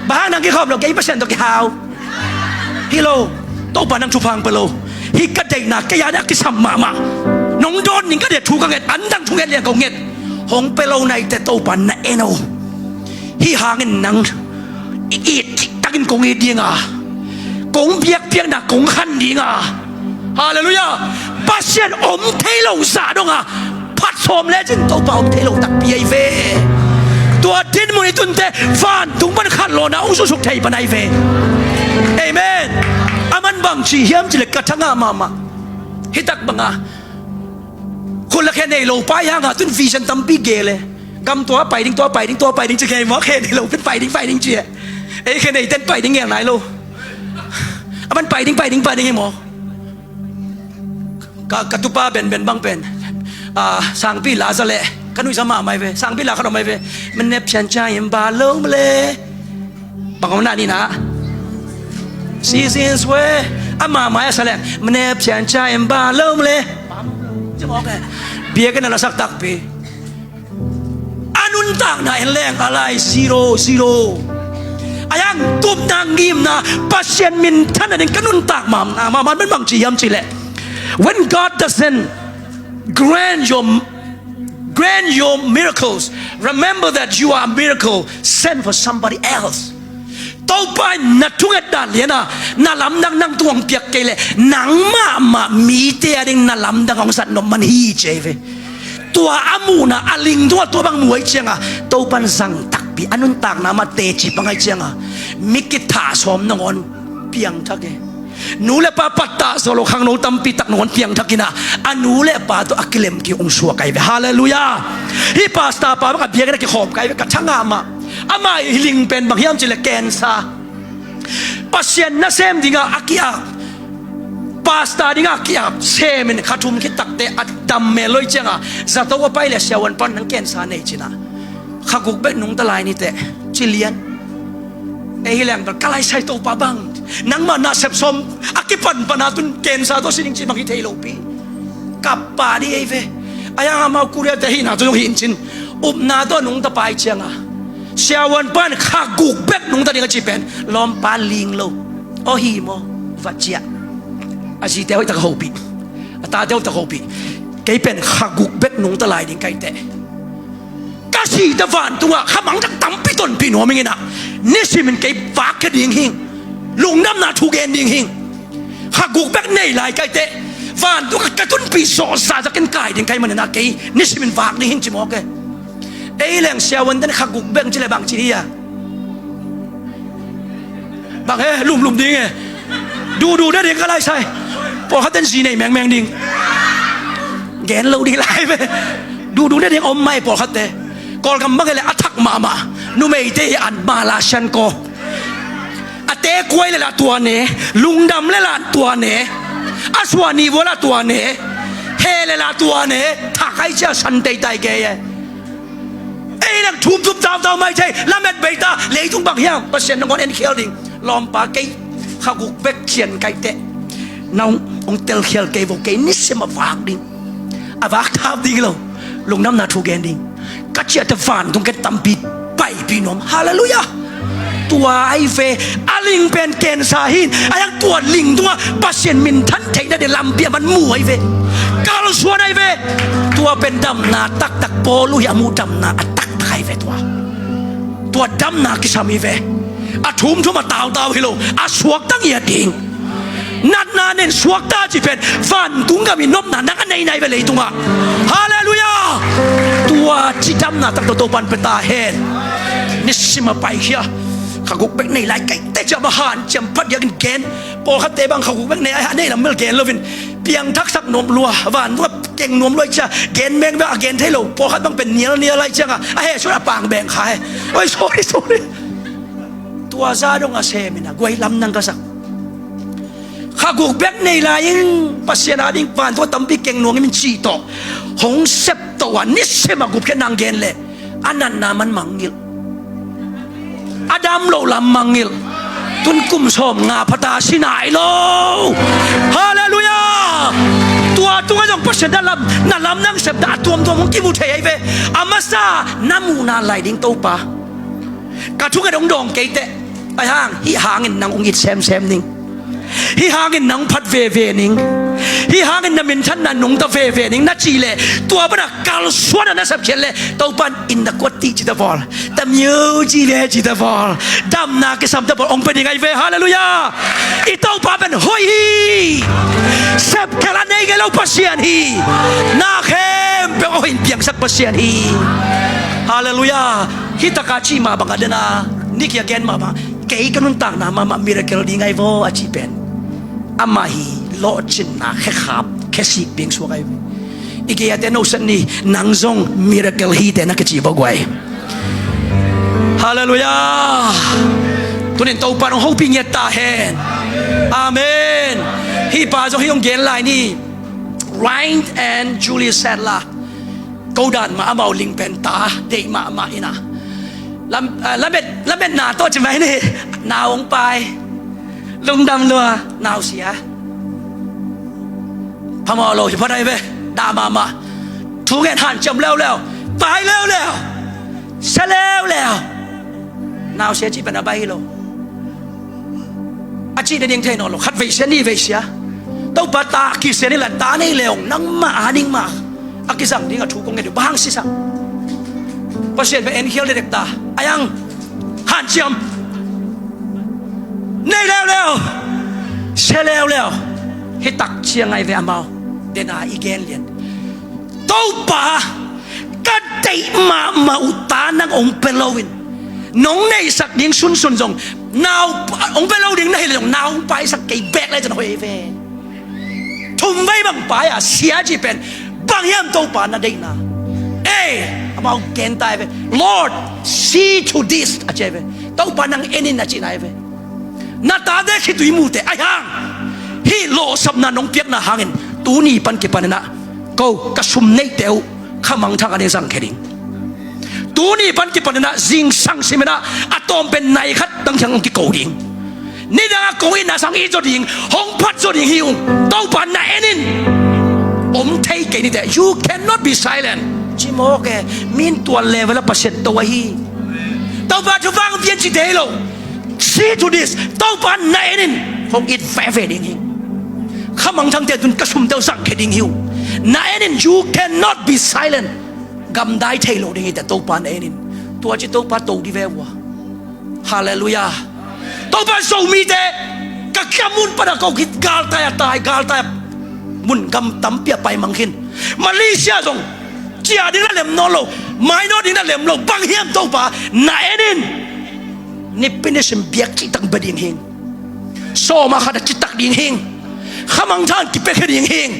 Bang hang nang kikham lo kei Pasian tawh kihau. Hi lo. Topa nang thupha hong pia lo. Hih ka deihna kei a ne a kisam mahmah. Nong dawn ning ka deih thu ka nget an dang thu nget liang ko nget. Hong pia lo naite Topa na en o. Hih hangin nang i it takin kong it dinga, kong biakpiakna kong khan dinga. Halleluiah. Pasian om thei lo zah donga phat sawm lecin Topa om thei lo takpi ahi ve. Tua dinmun i tunte vantung pan khanlawhna hong susuk thei pan ahi ve. Amen. A man bang ci hiam cileh ka thangah mahmah. Hitak banga khut le khe nei lo pa i hanga tun vision tampi gel e. Gam tua pai ding, tua pai ding, tua pai ding ci kei maw, khe nei lo pen pai ding, pai ding ci e. Ei khe nei ten pai ding ngel nai lo. A man pai ding, pai ding, pai ding hi maw. Ka, ka tupa benben bang pen, ah, sangpi la za leh ka nuihza mahmah ahi ve. Sangpi la khat om ahi ve. Mene pian ca in ba lo mle. Bang om na ni na. Seasons we. Ama mai a sa leng mene pian ca in ba lo mle. Biakinn a la sak takpi. A nuntakna en leng a lai zero, zero. A yang tupna ngimna Pasian minthan a ding ka nuntak mamna maman man bang ci hiam cileh, when God doesn't grant your, grant your miracles, remember that you are a miracle sent for somebody else. Topa in na thunget dan liana na lamdang nang tungah hong piak kei leh nang mahmah mite a ding na lamdang hong zat nop man hi ci ahi ve. Tua a muhna a ling tungah tua bang mu ahi cianga Topa in zang takpi a nuntakna mah teci pang ahi cianga mi kithah sawm nangawn piangthak e. Nu le pa pattah zawh lo khangno tampi tak nangawn piangthak inah a nu le pa tawh a kilem kik hong suak ahi ve. Halleluiah. Hih pastor pa bang a biakinn a kikhawm kai ve ka thangah mah. Ama i ling pen bang hiam cileh cancer. Pasian nasem dinga a ki-ap, pastor dinga a ki-ap semin kha thum khit takte a dam mel lo i cianga zato a pai le siavuan pan nang cancer nei cinah kha guk bek nungta lai niteh ci lian. Ei hi leng bel ka laisai Topa bang nangmah nasep sawm a kipanpana tun cancer tawh si ding ci bang hi thei lopi. Kappa dih ei ve. A yang amau Korea te hihna tawh zong hih in cin upna tawh nungta pai cianga siavuan pan kha guk bek nungta ding a ci pen lawmpa ling lo. Aw hi maw va ciah. A zite hoihtak a hopih, a tate hoihtak a hopih. Kei pen kha guk bek nungta lai ding kaiteh ka sihte vantungah khamangthang tampi tonpih nuam inginah nisimin kei vakkhia ding hing. Lungdamna thu gen ding hing. Kha guk bek nei lai kaiteh vantungah ka tunpih zawhzah zakin kai ding kai maninah kei nisimin vak ding hing ci mawk e. Ei leng siavuanten kha guk bek ci le bang ci hi a bang he lumlum ding e. Duhduh de ding ka laisai. Pawlkhatten zi nei mengmeng ding. Gen lo ding lai ve. Duhduh ne ding om mai pawlkhatte. Kawlgam bang hi leh a thak mahmah numeite hi an mah la sian ko. A tekuai le la tua ne, lungdam le la tua ne, a suah ni vua la tua ne, he le la tua ne, thak ai cia san teitai kei e. Ei nang thumthum tautau mai thei, lamet beita, leitung bang hiam, Pasian nangawn enkhial ding. Lawmpa kei, khaguk bek cian kaiteh. Nang hong telkhial kei vo, kei nisim a vak ding. A vak thap ding lo, lungdamna thu gen ding. Ka ciah teh vantung ken tampi paipih nuam. Halleluiah. Tua ai ve, a ling pen kensa hin, a yang tua ling tungah Pasian minthan theihna ding lampi a man mu ai ve. Kalsuan ai ve. Tua pen damna taktak, Paul uh hi a mu damna a taktak ai ve tua. Tua damna kisam hi ve. A thumthum a tautau hi lo, a suakta ngiat ding. Natna nen suakta ci pen vantung gam i nopna nang a nei nai ve leitungah. Halleluiah. Tua cidamna tak Topa'n pia ta hen. Nisim a paikhia. Khaguk bek nei lai kei te ciam a hanciam phadiakin gen. Pawlkhatte bang khaguk bek nei, a nei lam bel gen loin piangthaksak nuam lua, vantung a keng nuam lua i cia gen meng bek a gen thei lo. Pawlkhat bang pen nialnial lai cianga a he suan a pang beng kha he. Oi, sorry, sorry. Tua za dong a semin a guai lam nang ka sak. Khaguk bek nei lai-in Pasian a ding vantung a tampi keng nuam in ci tawh hong sep tawh a nisim a gupkhiat nang gen leh a natna man mangngilh. A dam loh lam mangngilh. Tun kum sawmnga phata si nai lo. Halleluiah. Tua tungah zong Pasian na lam, na lam nang sepna a tuamtuam hong kimu thei ai ve. A masa na muhna lai ding Topa. Ka thunget hong dawng kei teh. Ai hang, hih hangin nang hong it semsem ning. Hih hangin nang phat veve ning. Hih hangin na minthanna nungta veve ning na cih leh, tua pana kalsuan a na sepkhiat leh Topa'n in the kuat tih ci ta bawl, ta miu ci ve ci ta bawl, damna kisam ta bawl hong pia ding ai ve. Halleluiah. I Topa pen hoih hi. Sepkhiat a nei ngei lo Pasian hi. Na khempeuh a hoih in piangsak Pasian hi. Halleluiah. Hih taka cih mah bang a dena nikia gen mah bang kei ka nuntakna mahmah miracle ding ai vaw a cih pen amah hi. Lawhcinna khekhap khesik ding suak ai ve. I gei ate no sat ni, nang zong miracle hi te na kici vaw guai. Halleluiah. Tunin Topa nong hopih ngiat ta hen. Amen. Hih pa zong hih hong gen lai ni. Ryan and Julie Sadler. Ko dan mah amau ling pen ta deih mahmah ina. Lam, ah, lamet, lametna tawh ci mai ni. Nau hong pai. Lungdam lua. Nau sia. Phamawh lo hi pha nai ve. Dah mahmah. Thu ngen hanciam leuleu. Pai leuleu. Sia leuleu. Nau sia cih pen a bai hi lo. A cih nading thei nawn lo. Khat vei sia, nih vei sia. Topa ta kisia ni la ta nei leong nangmah a ning mah a kizang ding a thu kong ngen ding bang sisa. Pasian pen enkhial dekdek ta. A yang hanciam. Nei leuleu. Sia leuleu. Hih tak ciang ai ve amau. Dena i gen lian. Topa, ka deih mahmah uh ta nang hong pia loin nong neihsak ding sunsun zong nau hong pia lo ding na hi le zong nau hong paisak kei bek lai zong hoih ve. Thum vei bang pai a sia cih pen bang hiam Topa na deihna? Ei, amau gen ta hi ve. Lord, see to this a ci hi ve. Topa nang en in a cihna hi ve. Na tate khitui mute ahi hang hih lawhsapna nong piakna hangin tuni pan kipaninah ko ka sum neihte uh khamangthang a ding zangkhia ding. Tuni pan kipaninah zingsang siminah a tawmpen nai khat dang thiang hong kiko ding. Nidang a ko itna sang it zaw ding, hong phat zaw ding hi ung. Topa na en in. Om thei kei nite. You cannot be silent. Cimawk e. Min tua level a Pasian to ahi. Topa thupha hong pian cite hi lo. See to this. Topa na en in. Hong it veve ding hi. Khamangthangte tun ka sumte uh zangkhia ding hi uh. Na en in, you cannot be silent. Gamdai thei lo ding hi te Topa na en in. Tua ci Topa to di ve ua. Halleluiah. Topa Zomite ka kiamun pana ko khit galtai a tai, galtai a mun gam tampi a pai mang khin. Malaysia zong cia ding na lem nawn lo, mainawt ding na lem lo, bang hiam Topa na en in. Nipi nisim biak cihtak bia ding hing. Sawma khat a citak ding hing. Khamangthang kipiakhia ding hing.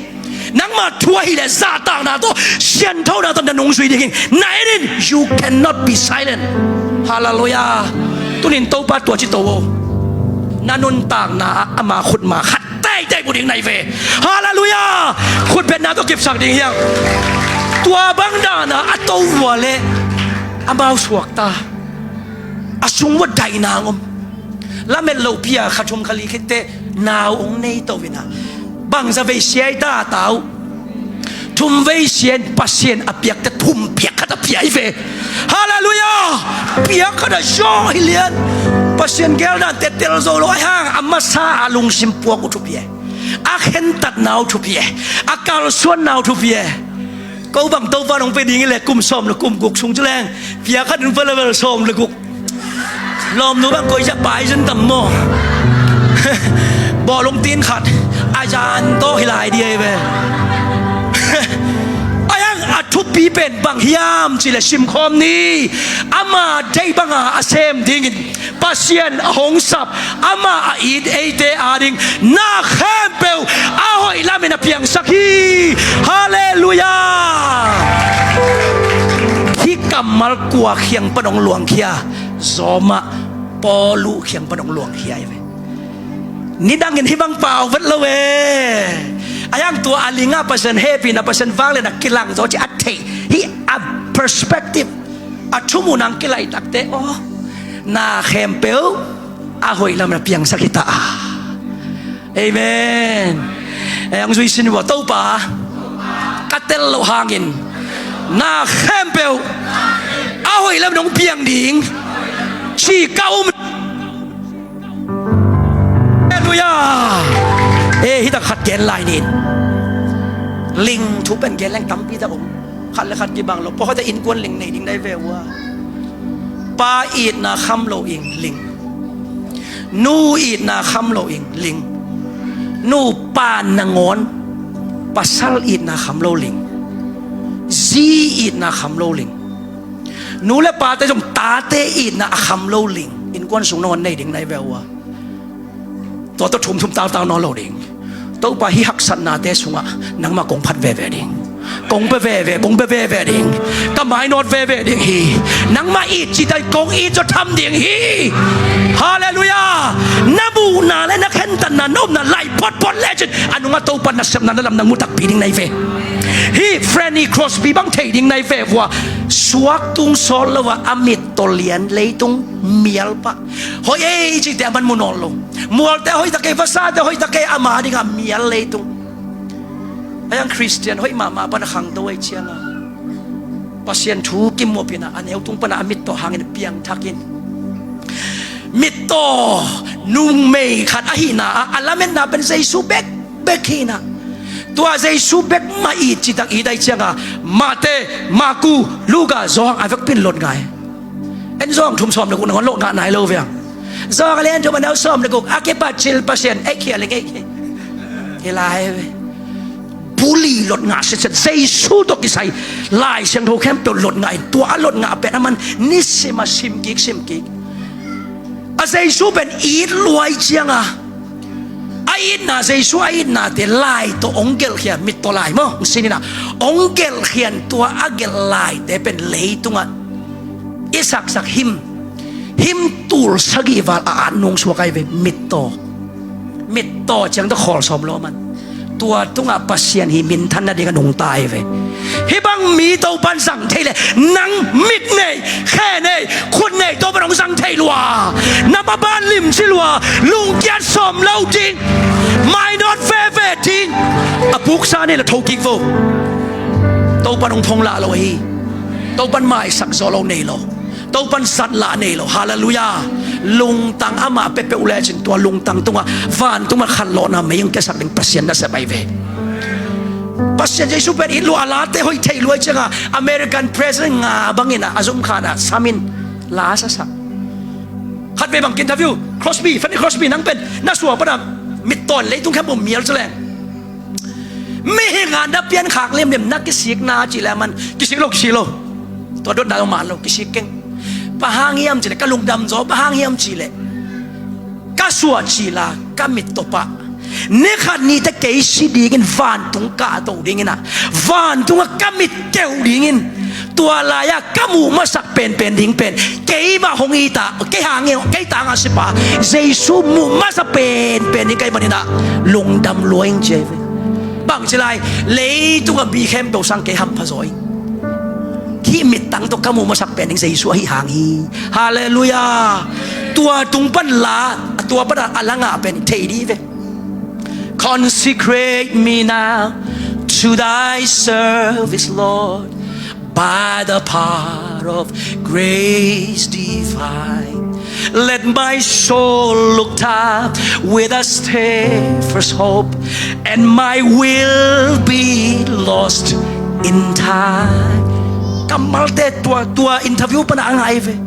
Nangma thu ahih leh zahtakna tawh, sianthona tawh na nungzui dingin na en in. You cannot be silent. Halleluiah. Tunin Topa tua ci to aw. Na nuntakna ah ama khutma khat teitei mu ding na hi ve. Halleluiah. Khutbetna tawh kipsak ding hi hang. Tua bang dana a to vua leh amau suakta. A sung vua daihna hong om. Lamet lohpi-a kha thum kha li khit teh nau hong nei to hi na. Bangzah vei sia hi ta, ta uh? Thum vei sia in Pasian a piakte thum piak khat a pia hi ve. Halleluiah. Piak khat a zawng hi lian. Pasian geelnate tel zo lo, ahih hang a masa a lungsim puak uh thupi e. A khentatna uh thupi e. A kalsuanna uh thupi e. Ko bang Topa nong pia ding hi leh kum sawm le kum guk sung ci leng, piak khat in vua level sawm le guk. Lawmnu bang koi zia pai zun tam maw? Bawlung tin khat a zan tawh hi lai ding hi ve. Ahih hang a thupi pen bang hiam cih leh simkhawm ni. Ama deih banga a sem dingin Pasian a hong sap, ama a it eite ading na khempeuh a hoih lamin a piangsak hi. Halleluiah. Hih kammal kua kiang pan hong luangkhia? Zawmah Paulu kiang pan hong luangkhia hi ve. Nidangin hih bang pau vet lo e. Ahih hang tua a linga Pasian hehpihna, Pasian vangliatna kilang zaw cih a theih, hih a perspective, a thu muhna hong kilaitak teh, aw, na khempeuh a hoih lam na piangsak hi ta a. Amen. Eh, hong zui sin vua, Topa, ka tel loh hangin na khempeuh a hoih lam nong piang ding ci ka um. Halleluiah. Eh, hih tak khat gen lai ning. Ling thu pen gen leng tampi tak om. Khat le khat kibang lo. Pawlkhatte innkuan ling nei ding na hi ve ua. Pa itna kham lo ing, ling. Nu itna kham lo ing, ling. Nupa nangawn pasal itna kham lo, ling. Zi itna kham lo, ling. Nu le pate zong tate itna a kham lo, ling. Innkuan sung nangawn nei ding na hi ve ua. Tua tawh thumthum tautau nawn lo ding. Topa, hih haksatnate sungah nangmah kong phat veve ding. Kong pia veve, kong pia veve ding. Ka mainawt veve ding hi. Nangmah it cih tak kong it zaw tham ding hi. Halleluiah. Na muhna le na khentatna, na upna lai photphot lecin a nungah Topa nasepna na lam nang mu takpi ding na hi ve. Hih Fanny Crosby bang thei ding na hi ve ua. Suak tung sawt lo a, a mittaw lian, leitung mial pah. Hoih ei cihte a man mu nawn lo. Mualte hoih ta kei, vasate hoih ta kei, ama dingah mial leitung. Ahih hang Khristian hoih mahmah pan a khangto ahih ciangin Pasian thu kimuapin a, a neu tung pan a, a mittaw hangin piangthak in. Mittaw numei khat ahihna ah a lametna pen Jesu bekbek hi na. Tua Jesu bek mah it cih tak it ahih ciangin Mate, Maku, Luka, Johan a vekpi in lot ngai. En Johan thum sawm le guk nangawn lot ngah nai lo ve ang. Johan a lian thum a neu sawm le guk, a kipat cil Pasian, ei khia ling ei khia. Hi lai ve. Buli lot ngah sitset, Jesu tawh kisai Lai Siangtho khempeuh lot ngah in, tua a lot ngah pen a man nisim a sim kik, sim kik. A Jesu pen it lua ahih ciangin a itna, Jesu a itnate lai tawh hong gelhkhia, mittaw lai maw, hong sin in a, hong gelhkhia in, tua a gelh laite pen leitungah i saksak him, him tul sagih val a at nungsuak ahi ve, mittaw. Mittaw ciang tawh khawl sawm lo a man. Tua tungah Pasian hih minthan nading a nungta ahi ve. Hih bang mi Topan zang thei leh nang mit nei, khe nei, khut nei, Topan hong zang thei lua. Na maban limci lua, lungkiat sawm lo ding, mainawt veve ding. A puksa nei le thokik vo. Topan hong phong lah lo hi. Topan maisak zaw lo nei lo. Topan zatlah nei lo. Halleluiah. Lungtang amah pia peuh lecin tua lungtang tungah vantung a khanlawhna mei hong kiasak ding Pasian nasep ahi ve. Pasian Jesu pen it lua, a late hoih thei lua ahih ciangin American president nga bangin a, a zumkhan a sam in la sasak. Khatvei bang interview, Crosby, Fanny Crosby, nang pen na suah pan a mittaw in leitung khempeuh mial ci leng, mihing a na piankhak limlim, na kisikna cih leh a man kisik lo, kisik lo. Tua dotna lo man lo, kisik keng. Bang hang hiam cih leh ka lungdam zaw, bang hang hiam cih leh ka suah cil a ka mittaw pah, Ni khat ni teh kei si dingin, vantung kahto dingin ah, vantungah ka mit keuh dingin, tua lai-ah ka muh masak penpen ding pen keimah hong it a, kei hangin, kei tangah sipa Jesu muh masak penpen ding ka hih manin ah lungdam lua ing ci ahi ve. Bangci lai, leitungah mi khempeuh sang kei hampha zaw ing. Hih mittang tawh ka muh masak pen ding Jesu ahih hang hi. Halleluiah. Tua tung pan la, tua pan a la ngah pen thei dih ve. Consecrate me now to thy service, Lord, by the power of grace divine. Let my soul look up with a steadfast hope, and my will be lost in time. Kammalte tua, tua interview pana a ngai ve.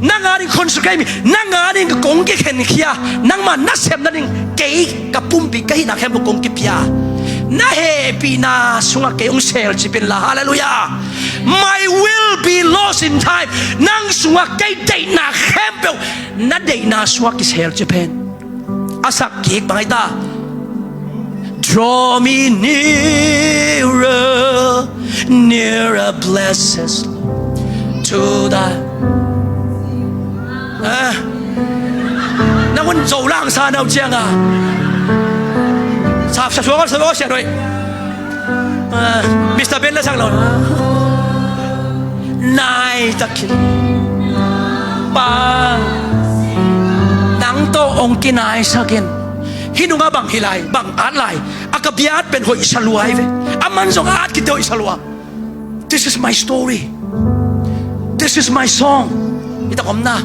Nang a ding consecrate mi, nang a ding kong kikhenkhia, nangma nasem nading kei ka pumpi ka hihna khempeuh kong kipia. Na hehpihna sungah kei hong selcip inla, halleluiah. My will be lost in time. Nang sungah kei deihna khempeuh na deihna sungah kiselcip hen. A sak kik bang hi ta. Draw me nearer, nearer, blessed Lord, to thy, ah, na hun zo lang sa nau ciang a. Sa, sa suang, sa suang, sian oi. Ah, Mister Ben la sang lo. Nai takin pa, nang tawh hong kinaisakin. Hih nungah bang hi lai, bang at lai. A ka biat pen hoih sa lua hi ve. A man zong at kite hoih sa lua. This is my story. This is my song. Ita kom na.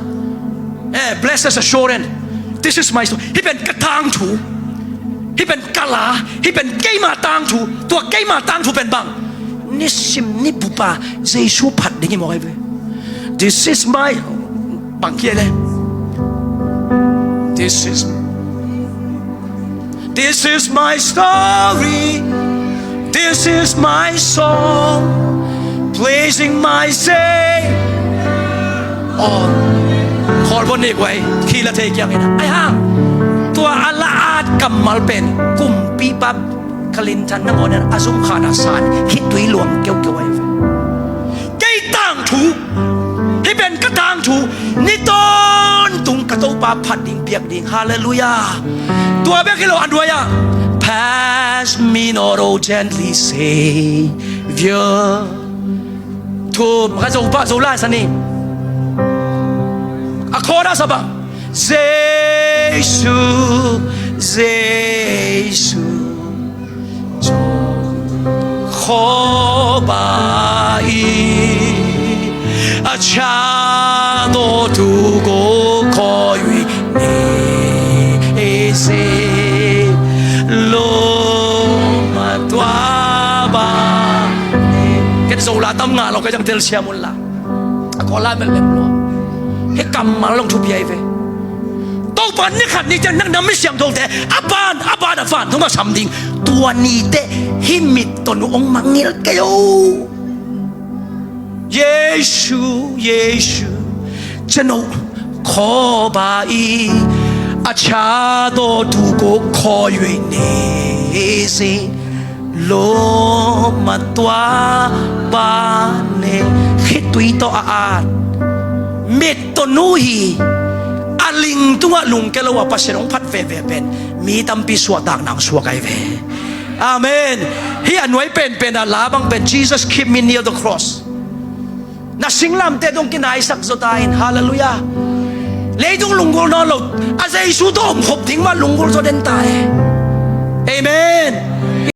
Eh, blessed assurance. This is my story. Hih pen ka tangthu. Hih pen ka la, hih pen keima tangthu, tua keima tangthu pen bang? Nisim ni bupa Jesu phat ding hi mawk ahi ve. This is my, bang kia le. This is, this is my story. This is my song, praising my Savior. Oh, khawl pon ni guai, khi la thei kiang in. Ai hang, tua a la at kammal pen, kumpipa Clinton nangawn in a zum khan a san, khitui luang keukeu ahi ve. Kei tangthu, hih pen ka tangthu, ni tawntung ka Topa phat ding piak ding. Halleluiah. Tua bek hi lo a nuai-ah, pass me not, oh gentle Savior. Thum, ka Zopa, Zolai sa ni. A chorus a bang? Jesu, Jesu, Kawlpa i a ciah dawtu ko khawi nei si lawm a tua ba. Ken Zola tam ngah lo ka ciang telsiam un la. A Kawla melh lem lua. Hih kammal long thupi ahi ve. Topa ni khat ni ciang nang na mi siangthote a ban a ban a vantung a sam ding. Tua nite hih mittawn uh hong mangngilh kei o. Jesu, Jesu, ceno Kawlpa i a ciah dawtu ko khawi nei si lawm a tua ba ne. Khitui tawh a at mittawn uh hi. A ling tungah lungke lo a Pasian hong phat veve pen mi tampi suahtakna hong suak ahi ve. Amen. Hih a nuai penpen a la bang pen Jesus keep me near the cross. Na singlamteh dong kinaisak zaw ta in. Halleluiah. Leitung lunggulh nawn lo a Jesu tawh omkhop ding mah lunggulh zaw den ta e. Amen.